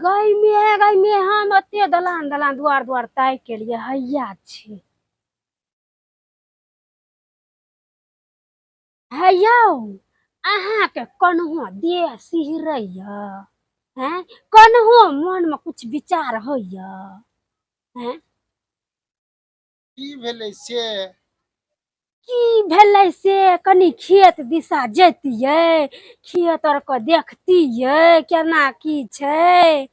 गै मे गै मे, हम एते दलान दलान दुआर दुआर ताकि के लिए हैया छै। हे यौ, अहाँके कनहो देह सिहरैया? हैं, कनहो मनमे कुछ विचार होइया? हैं, की भेलै से? की भेलै से, कनि खेत दिशा जैतियै, खेत आरके देखतियै केना की छै,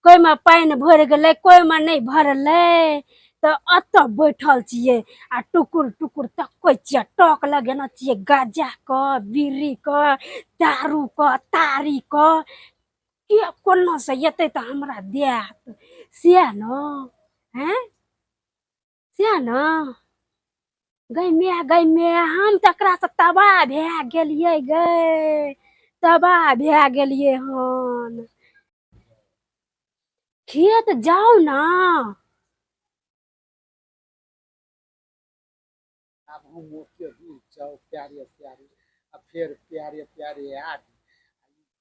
कोइमे पानि भरि गेलै, कोइमे नहि भरलै। तऽ एतऽ बैठल छियै आ टुकुर टुकुर तकै छियै, टक लगेने छियै गाजाके, बीड़ीके, दारूके, तारीके, के कोना से एतै तऽ हमरा देत सएह ने? हैं, सएह ने? गै माय, गै माय, हम तकरासँ तबाह भए गेलियै गै, तबाह भए गेलियै हन। खेत जाउ ने। आब हम ओते दूर जाउ प्यारे प्यारे आ फेर प्यारे प्यारे आबी?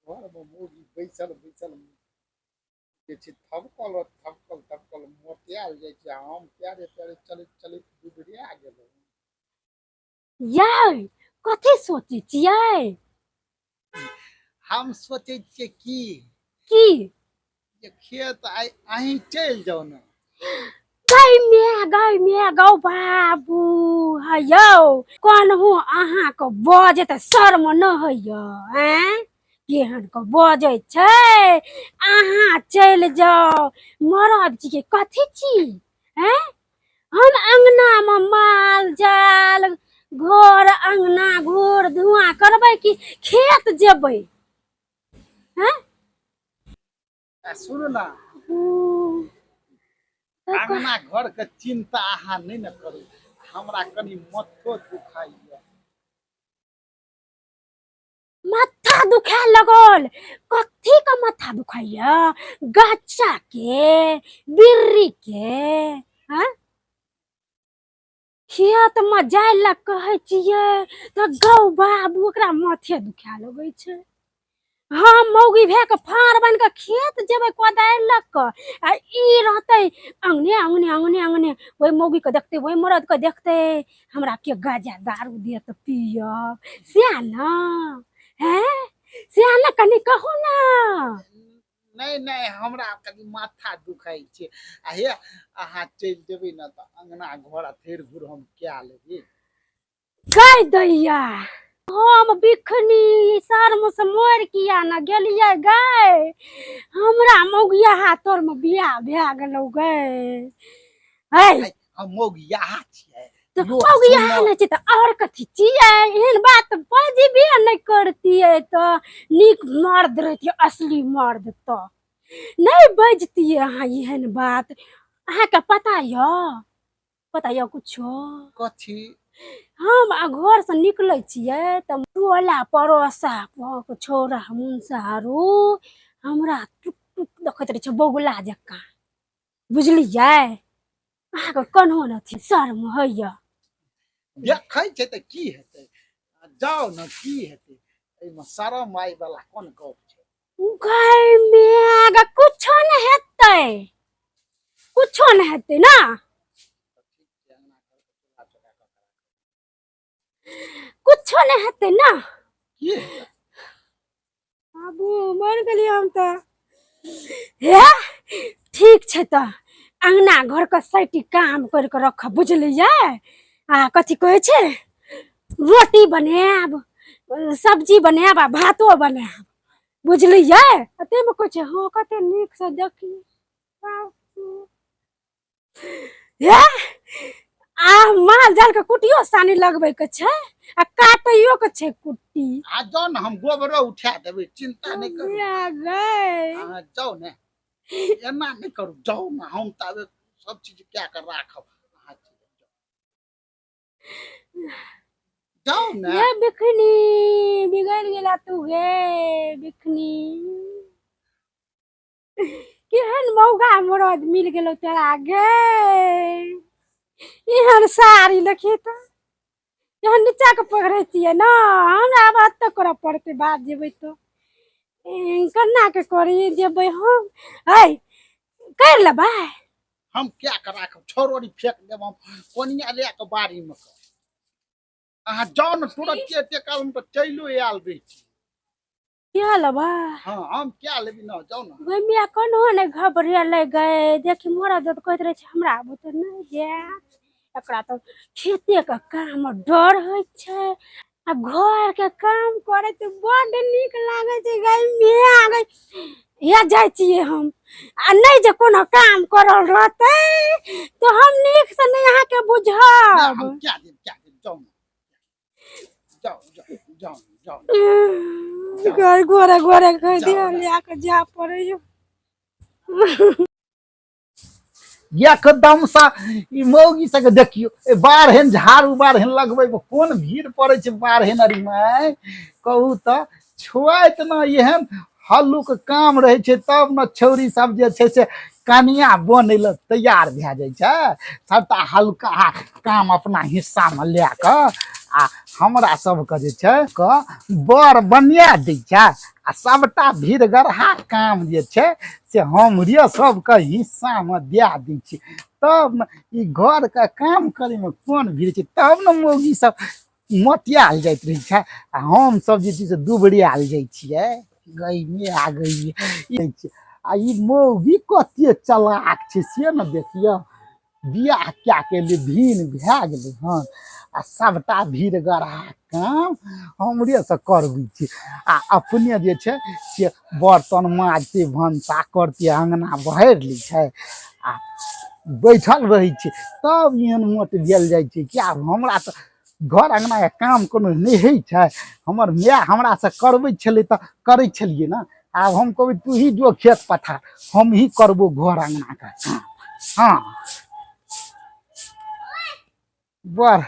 घरमे मौगी बैसल बैसल जे छै थबकल थबकल थबकल मोटायल जाइ छै, आ हम प्यारे प्यारे चलैत चलैत दुबराए गेलहुँ। यै, कथी सोचै छियै? हम सोचै छियै की की जे खेत आइ अहीं चलि जाउ ने। गै माय, गै माय, गौ बाबू, हे यौ, कोनहु अहाँके बजैत शर्म न होइया? आँय, केहन के बजै छै। अहाँ चलि जाउ, मरद छियै कथी छी? आँय, हम अङ्गनामे माल जाल घर अङ्गना घूर धुआँ करबै कि खेत जेबै? आँय? आ सुनू ने, अङ्गना घरके चिन्ता अहाँ नहि ने करू, हमरा कनि मथो दुखाइए। माथा दुखाय लगल? कथी के माथा दुखाइया, गच्चा के, बिर्री के? हाँ, खेत में जाय लए कहै छियै तऽ गौ बाबू, ओकरा माथे दुखाय लगै छै। हम मौगी भए कऽ फाड़ बनि कऽ खेत जेबै कोदारि लऽ कऽ, आ ई रहतै अङ्गने अङ्गने अङ्गने अङ्गने, ओहि मौगीके देखतै, ओहि मरदके देखतै, हमरा के गाजा दारू देत पियब, सएह ने? हैं, सएह ने? कनि कहू ने। नहि नहि, हमरा कनि माथा दुखाइ छै, आ हे, अहाँ चलि जेबै ने तऽ अङ्गना घर आ थेर घूर हम कए लेबै। कहि दैया, हम बिखनी शर्म से मरि किया ने गेलियै गै, हमरा मौगिया तोरमे बियाह भए गेलौ गै। है, हम मौगियाहा छियै? तऽ मौगियाहा नहि छै तऽ आओर कथी छियै? एहन बात बजबे नहि करतियै तऽ नीक मर्द रहितियै, असली मर्द तऽ नहि बजतियै अहाँ एहन बात। अहाँके पता यऽ? पता यऽ कुछो? कथी? हम आ घरसँ निकलै छियै तऽ टोला पड़ोसा के छौड़ा मुनसा आरू हमरा टुक टुक देखैत रहै छै बगुला जकाँ, बुझलियै? अहाँके कन्हो ने अथी शर्म होइए? देखै छै तऽ की हेतै? जाउ ने, की हेतै? एहिमे शरम आइ वाला कोन गप छै? गै माय, कुछो नहि हेतै, कुछो नहि हेतै ने, कुछो नहि हेतै ने। की हेतै? बाबू, मरि गेलियै हम तऽ। हे, ठीक छै तऽ अङ्गना घरके सैटी काम करि कऽ रखब, बुझलियै? आ कथी कहै छै, रोटी बनायब, सब्जी बनायब आ भातो बनायब, बुझलियै? एतेमे कहै छै, हँ, कते नीकसँ देखी। हे, आ माल जाल के कुटियो सानी लगबै के छै आ काटैयो के छै कुट्टी। आ जाउ ने, हम गोबरो उठा देबै, चिंता नहि करू। गै, अहाँ जाउ ने, एना नहि करू, जाउ ने, हम ताबे सब चीज कए कऽ राखब। अहाँ जाउ ने। ये बिखनी, बिगड़ गेला तू गे बिखनी, केहन मौगा मरद मिल गेलो तोरा गे। एहन साड़ी देखी तऽ, एहन नीचा के पकड़ै छियै ने, हमरा आब एतऽ करऽ पड़तै। बात जेबै तऽ केना के करी जेबै हम है कर लेबै। हम क्या के राखब, छौड़ोरी फेंक देब हम, कोनिया लए के बाड़ी में कर। अहाँ जाउ ने तुरंत, के एते काल हम तऽ चलियो आयल रहै छी। क्या लेबै? हाँ, हम क्या लेबी न, जाउ ने। गै मिया, कोनो नहि घबरेलै गै। देखी मोरा जब कहैत रहै छै हमरा बुते नहि जायत, एकरा तऽ खेते के काम डर होइ छै आ घर के काम करैत बड्ड नीक लागै छै। गै मिया गै, या जाइ छियै हम आ नहि जे कोनो काम करल रहतै तऽ हम नीक से नहि अहाँके नहि, बुझब। हम क्या देब, क्या देब, जाउ ने, जाउ जाउ जाउ जाउ। घर गोरे गोरे कहि जाउ दिअ ने। लिया के जाय पड़ैया। एकदम सा ई मौगी सबके देखियौ, ए बाढ़ झाड़ू बाढ़ लगबै मे कोन भीड़ पड़ै छै बाढ़ अरीमे, कहू तऽ? छुआइत ने एहन हल्लुक काम रहै छै तब ने छौरी सब जे छै से कनिया बनै लए तैयार भए जाइ छै। सबटा हल्का काम अपना हिस्सामे लए कऽ आ हमरा सबके जे छै क बर बनिया दै छै आ सबटा भीड़गरहा काम जे छै से हमरे सबके हिस्सामे दए दै छै। तब ने ई घरके काम करैमे कोन भीड़ छै, तब ने मौगी सब मोतियाल जाइत रहै छै आ हम सब जे छै से दुबरायल जाइ छियै। गैमे आ गई आ ई मौगी कते चलाक छै से ने देखियौ। बियाह कए के एलियै, भिन भए गेलै हन आ सबटा भीड़ गढ़ा काम हमरे से करबै छै आ अपने जे छै से बर्तन माजतै, भनसा करतै, अङ्गना बहारि लै छै आ बैठल रहै छै। तब एहन मोट भेल जाइ छै कि आब हमरा तऽ घर अङ्गनाके काम कोनो नहि होइ छै। हमर माय हमरासँ करबै छलै तऽ करै छलियै ने। आब हम कहबै तू ही जो खेत पथार, हम ही करबो घर अङ्गनाके काम। हँ, बड़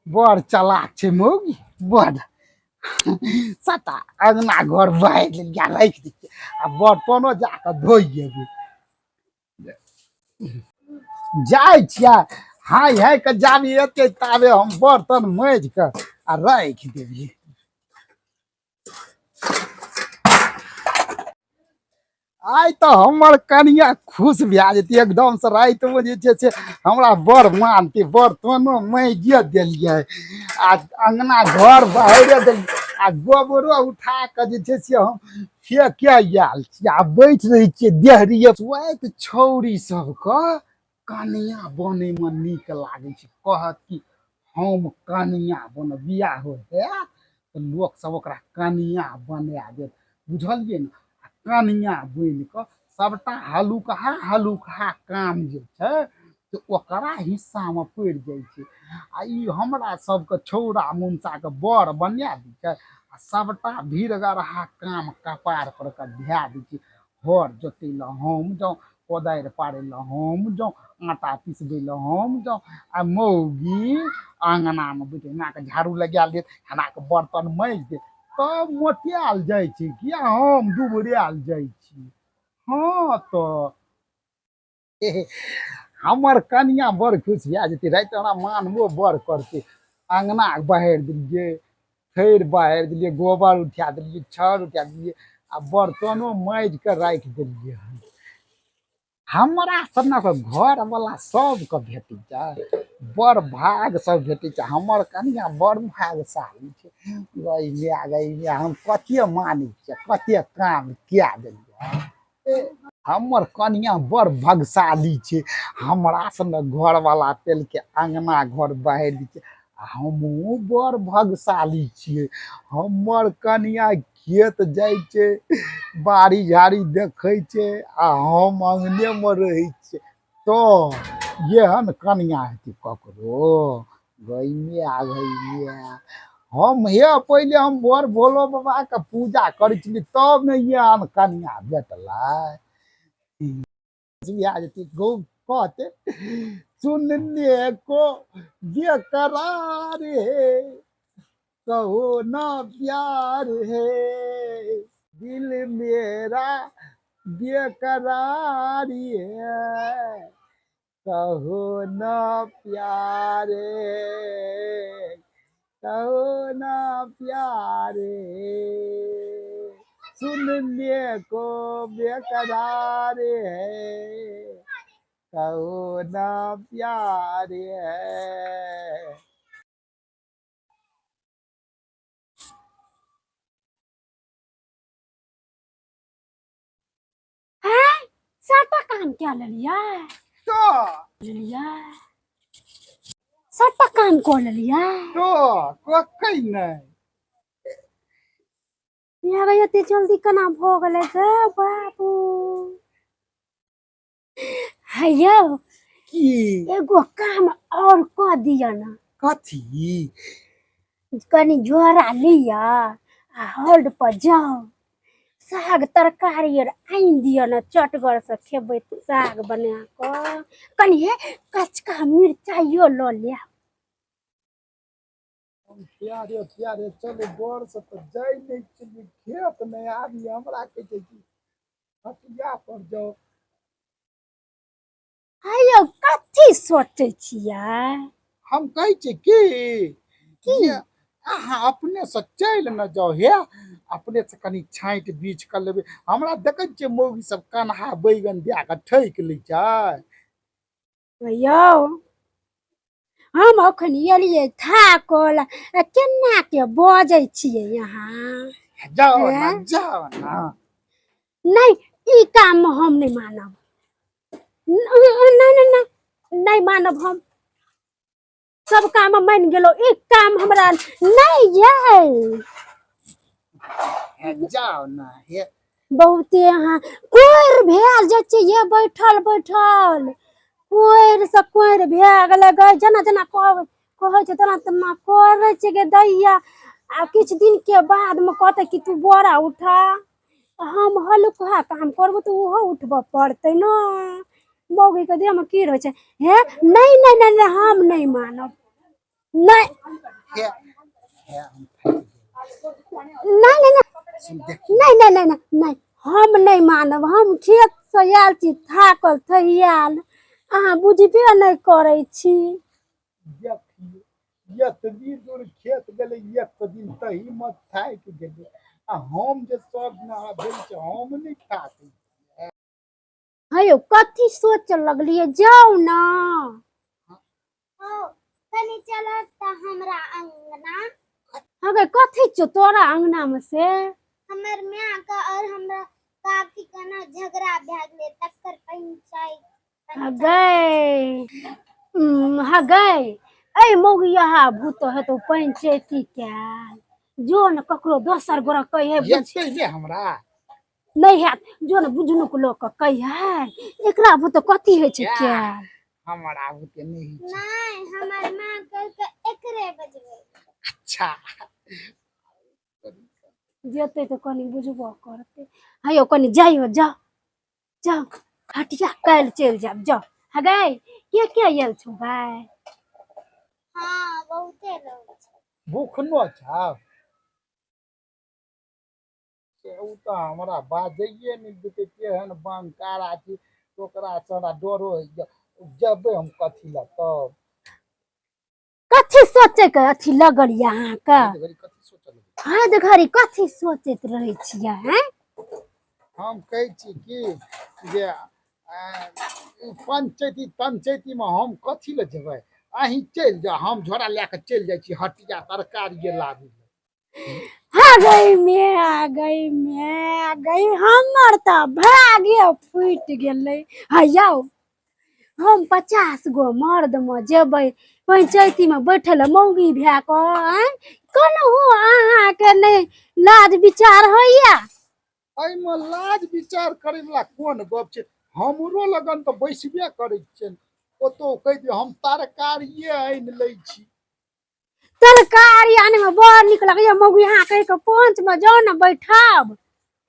बड़ चलाक छै मौगी, बड़। सभटा अङ्गना घर बहारि लेलियै आ राखि दै छियै आ बर्तनो जा कऽ धोइ अयबै। जाइ छियै, हाय हाय के जाबी एतै ताबे हम बर्तन माजि कऽ आ राखि देबै। आइ तऽ हमर कनिया खुश भए जेतै एकदमसँ। रातिमे जे छै से हमरा बड़ मानतै, बर्तनो माजिए देलियै आ अङ्गना घर बहारिए देलियै आ गोबरो उठा कऽ जे छै से हम फेके आयल छी आ बैठ रहै छियै देहरिये। सुआइत छौरी सबके कनिया बनैमे नीक लागै छै। कहत कि हम कनिया बनब, बियाह होयत तऽ लोकसब ओकरा कनिया बना देत, बुझलियै ने? आ कनिया बनि कऽ सबटा हलुकहा हलुकहा काम जे छै से ओकरा हिस्सामे पड़ि जाइ छै आ ई हमरा सबके छौड़ा मुनसाके बर बना दै छै आ सबटा भीड़गरहा काम कपार पर के धए दै छै। हर जोतै लए हम जाउ, कोदारि पारै लए हम जाउ, आटा पिसबै लए हम जाउ आ मौगी अङ्गनामे बैठ एना कऽ झाड़ू लगा लेत, एना कऽ बर्तन माजि देत, तब मोटियाल जाइ छै किया हम दुबरायल जाइ छी। हँ, तऽ हमर कनिया बड़ खुश भए जेतै राति, हमरा मानबो बड़ करतै। अङ्गना बहारि देलियै, थैर बहारि देलियै, गोबर उठा देलियै, छाउर उठा देलियै आ बर्तनो माजि कऽ राखि देलियै हन। हमरा सनक घरवला सबके भेटै छै, बड़ भाग सब भेटै छै। हमर कनिया बड़ भागशाली छै। गै माय, गै माय, हम कते मानै छियै, कते काम कए देलियै। हमर कनिया बड़ भाग्यशाली छै, हमरा सनक घरवला पेलकै, अङ्गना घर बहारि दै छै। आ हमहूँ बड़ भाग्यशाली छियै, हमर कनिया खेत जाइ छै, बाड़ी झाड़ी देखै छै आ हम अङ्गनेमे रहै छियै। तऽ एहन कनिया हेतै ककरो? गै माय, गै माय, हम हे पहिले हम बड़ भोलो बाबाके पूजा करै छलियै तब ने एहन कनिया भेटलै। भए जेतै गौ, कहतै सुनने को बेकरार है, कहो ना प्यार है, दिल मेरा बेकरारी है, कहो ना प्यारे, कहो ना प्यारे। सुनने को बेकरार है, कहो ना प्यार है। सबटा काम कए लेलियै? तो लेलियै, सबटा काम कऽ लेलियै। तो ककै नहि। यहाँ एते जल्दी केना भऽ गेलै गे बाबू? हे यौ। की? एगो काम और कऽ दिअ ने। कथी? कनि झोरा लिअ आ हॉल्ट पर जाउ, साग तरकारी आर आनि दिअ ने, चटगर से खेबै साग बना कऽ। कनि हे कचका मिरचाइयो लऽ लेब। हम प्यारे प्यारे चलू, डर से तऽ जाइ नहि छलियै खेत नहि आबी। हमरा कहै छै कि हटिया पर जाउ। हे यौ, कथी सोचै छियै? हम कहै छियै की जे अहाँ अपने से चलि ने जाउ। हे, अपने से कनि छाँटि बीछ कऽ लेबै। हमरा देखै छियै मौगी सब कन्हा बैगन दए कऽ ठकि लै छै। यौ, हम अखन एलियै थाकल आ केना के बजै छियै अहाँ? जाउ ने। हैं? जाउ ने। नहि, ई काम हम नहि मानब। नहि नहि नहि, नहि मानब। हम सब काम मानि गेलहुँ, ई काम हमरा नहि यै। हे, जाउ ने हे। बहुते अहाँ कोरि भेल जाइ छियै ये, बैठल बैठल कोरि से कोरि भए गेलै गै। जेना जेना कहबै कहै छै तेना तेना करै छै गे दैया। आ किछु दिनके बादमे कहतै कि तू बोरा उठा, हम हल्लुकहा काम करबो तऽ ओहो उठबऽ पड़तै ने। मौगीके देहमे की रहै छै? हे, नहि नहि नहि नहि, हम नहि मानब, नहि। हे हे, हम थाकि गेलहुँ। नहि नहि नहि। सुन, देख। नहि नहि नहि नहि नहि, हम नहि मानब। हम खेतसँ आयल छी थाकल थहियाल, अहाँ बुझबे नहि करै छी। देखियौ, एतबी दूर खेत गेलै एक दिन, तहीमे थाकि गेलै, आ हम जे सब दिना आबै छै, हम नहि थाकै। हे यौ, कथी सोचऽ लगलियै? जाउ ने। ओ कनि चलत तऽ हमरा अंगना। हँ गै, कथी छौ तोरा अंगनामे से? हमर माय के और हमरा काकी के ना झगड़ा भए गेलै, तकर पंचायत। हँ गै, हँ गै, एहि मौगियाहा भूत हेतौ पंचैती कयल। जो ने ककरो दोसर गोरा कहे बुझ। हेतै ने हमरा। नहि हैत, जो ने बुझनुक लोक के कहियै, एकरा भूत कथी होइ छै कयल। हमरा बुते नहि होइ छै। नहि, हमर माँ कहलकै एकरे बजबै। अच्छा। जेतै तऽ कनि बुझबो करतै। हे यौ, कनि जाइयो, जाउ जाउ हटिया, काल्हि चलि जायब, जाउ। हे गै, के के आयल छौ भाय? हँ, बहुते लोग छै। भूखनो छौ से ओ तऽ हमरा बाजैए नहि देतै, तेहन बंकारा छै ओकरासँ हमरा डरो होइए। जेबै हम कथी लए तब? कथी सोचै के अथी लगल यऽ अहाँके? घड़ी कथी सोचल? हद घड़ी कथी सोचैत रहै छियै हैं? हम कहै छी कि जे ई पंचैती तंचैतीमे हम कथी लए जेबै? अहीं चलि जाउ, हम झोरा लए कऽ चलि जाइ छी हटिया तरकारिए लाबी लए। आ गई मैं, आ गई मैं, आ गई। हमर तऽ भागे फूटि गेलै। हे यौ, हम 50 गो मर्दमे जेबै पंचायतीमे बैठे लए मौगी भए कऽ? आँय, कोनहु अहाँके नहि लाज विचार होइया? एहिमे लाज विचार करैवला कोन गप छै? हमरो लगन तऽ बैसबे करै छियनि। ओतौ कहि दियौ, हम तरकारिए आनि लै छी। तरकारी आने में बड़ नीक लगैया मौगी। अहाँ कहि कऽ पंच में जाउ ने, बैठब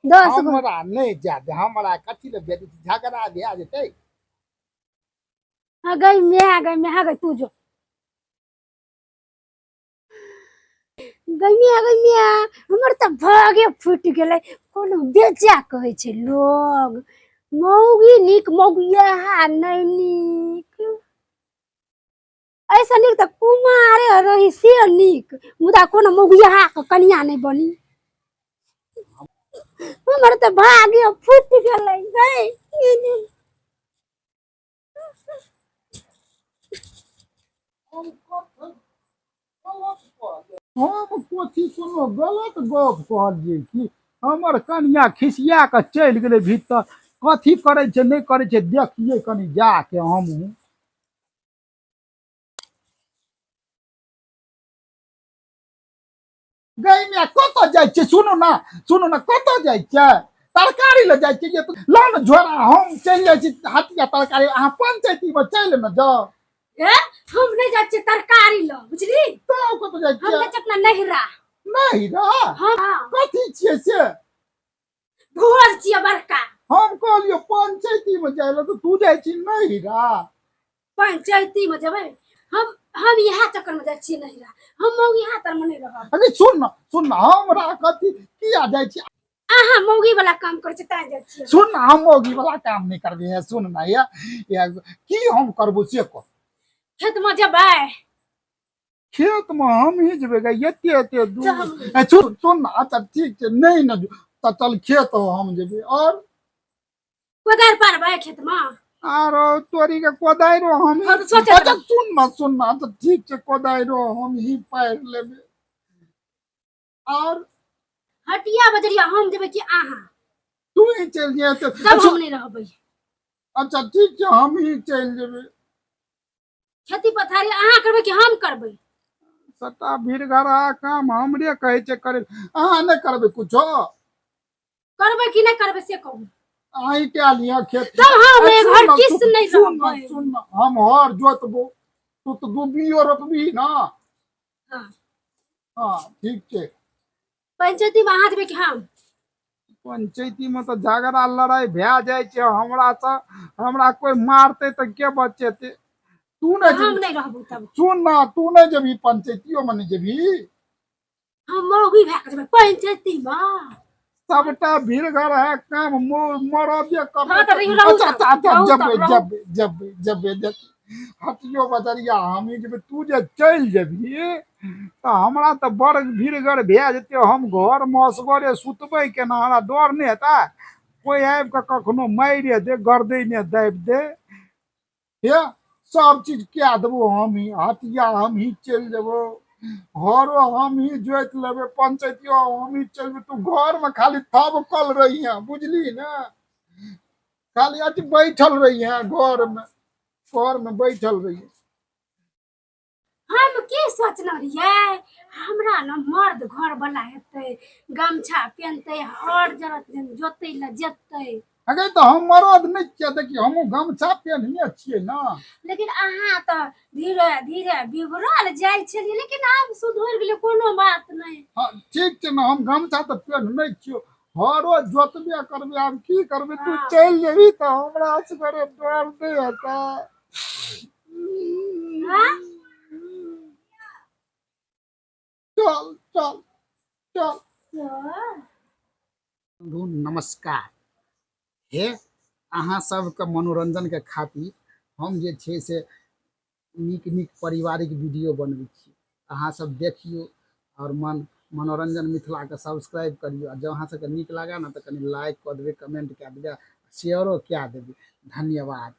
10 गो। हमरा नहि जाय दे, हमरा कथी लए भेजै छी? झगड़ा भए जेतै। हाँ गई मैं, गई मैं, हाँ गई, तू जो गई मैं, गई मैं। हमर तऽ भागे फूटि गेलै। कोनो बेजा कहै छै लोग, मौगी नीक मौगियाहा नहि नीक। एहिसँ नीक तऽ कुमारे रही से नीक, मुदा कोनो मौगियाहा के कनिया नहि बनी। हमर तऽ भाग्य फूटि गेलै गै। हम कथी कोनो गलत गप कहलियै कि हमर कनिया खिसिया कऽ चलि गेलै भीतर, कथी करै छै नहि करै छै देखियै कनि जाके हमहूँ। गै माय, कतऽ जाइ छियै? सुनू ने, सुनू ने, कतऽ जाइ छियै? तरकारी लऽ जाइ छियै? लऽ ने झोरा, हम चलि जाइ छी हटिया तरकारी, अहाँ पंचायतीमे चलि ने जाउ। ए, हम नहि जाइ छियै तरकारी लऽ, बुझली? तब कतऽ जाइ हम छियै? जाइ छियै अपना नैहरा। नैहरा? हाँ। कथी छियै से? भोज छियै बड़का। हम कहलियौ पंचायतीमे जाइ लए तऽ तू जाइ छी नैहरा? पंचायती में जेबै हम? हम इएह चक्कर में जाइ छियै नैहरा, हम मौगी इएह तर में नहि रहब। अरे सुन न, सुन न, हमरा कथी किया जाइ छी? अहाँ मौगी वाला काम करै छी तैं जाइ छियै। सुन न, हम मौगी वाला काम नहि करबै है। सुन न, या या की हम करबो से कह। खेत में जेबै? खेत में हम ही जेबै गे, एते एते दूर? चल। ए, सुन सुन न, अच्छा ठीक छै, नहि न तऽ चल खेत हम जेबै और कोदारि पारबै खेत में? आरो तोरी के कोदारिो हम ही। हम सोचैत अच्छा रही। सुन न, सुन न, अच्छा ठीक छै, कोदारिो हम ही पारि लेबै और हटिया बजरिया हम जेबै कि अहाँ? तू ही चलि जेतै। तब हम नहि रहबै। अच्छा ठीक छै, हम ही चलि जेबै। खेती पथारी अहाँ करबै कि हम करबै? सबटा भीड़ घड़ा काम हमरे कहै छै करे, अहाँ नहि करबै कुछो? करबै कि नहि करबै से कहू। अहीं कए लिअ खेत। तब हम अरे एक सुन हर न, किस नहि सुन न, रहबै। सुन न, हम हर जोतबो, तू तऽ दुबियो रोपबही न? हाँ। हाँ, ठीक छै। पंचायती में अहाँ जेबै कि हम? पंचायतीमे तऽ झगड़ा लड़ाइ भए जाइ छै हमरासँ, हमरा कोइ मारतै तऽ के बचेतै? तू नहि हम जेबही? नहि रहबो तब। सुन न, तू नहि जेबही पंचायतियोमे? नहि जेबही? हम मौगी भए कऽ जेबै पंचायती में? सबटा भीड़ घर है काम मरबे करतै। हाँ, तऽ रहियो, रहू अच्छा तब, अच्छा अच्छा। रहू तब, जेबै। रहू। जेबै जेबै जेबै, देख हटियो बजरिया हमही जेबै। तू जे चलि जेबही तऽ हमरा तऽ बड़ भीड़गर भए जेतै, हम घरमे असगरे सुतबै केना? हमरा डर नहि हेतै कोइ आबि कऽ कखनो मारि दे, गर्दैने दाबि दे? हे, सब चीज कए देबो हमही, हटिया हमही चलि जेबो, घरो हमही जोति लेबै, पंचायतियो हमही चलि जेबै। तू घरमे खाली थबकल रहिहे, बुझली ने? खाली अथी बैठल रहिहे घरमे, घरमे बैठल रहिहे। हम की सोचने रहियै, हमरा ने मर्द घर वाला हेतै, गमछा पेनतै, हर जरत जोतै लए जेतै। अगे तऽ हम मरद नहि छियै? देखियौ, हमहूँ गमछा पेन्हने छियै ने। लेकिन अहाँ तऽ धीरे धीरे बिगड़ल जाइ छलियै, लेकिन आब सुधरि गेलै, कोनो बात नहि। हँ, ठीक छै ने, हम गमछा तऽ पेन्हने छियौ, हरो जोतबे करबै, आब की करबै? तू हँ। चलि जेबही तऽ हमरा असगरे डर नहि हेतै? हँ? चल चल चल। चल। बन्धु नमस्कार। हे, अहाँ सबके मनोरंजनके खातिर हम जे छै से नीक नीक पारिवारिक वीडियो बनबै छी। अहाँ सब देखियौ आओर मन मनोरंजन मिथिलाके सब्सक्राइब करियौ, आ जँ अहाँ सबके नीक लागए ने तऽ कनि लाइक कऽ देबै, कमेंट कए देबै, शेयरो कए देबै। धन्यवाद।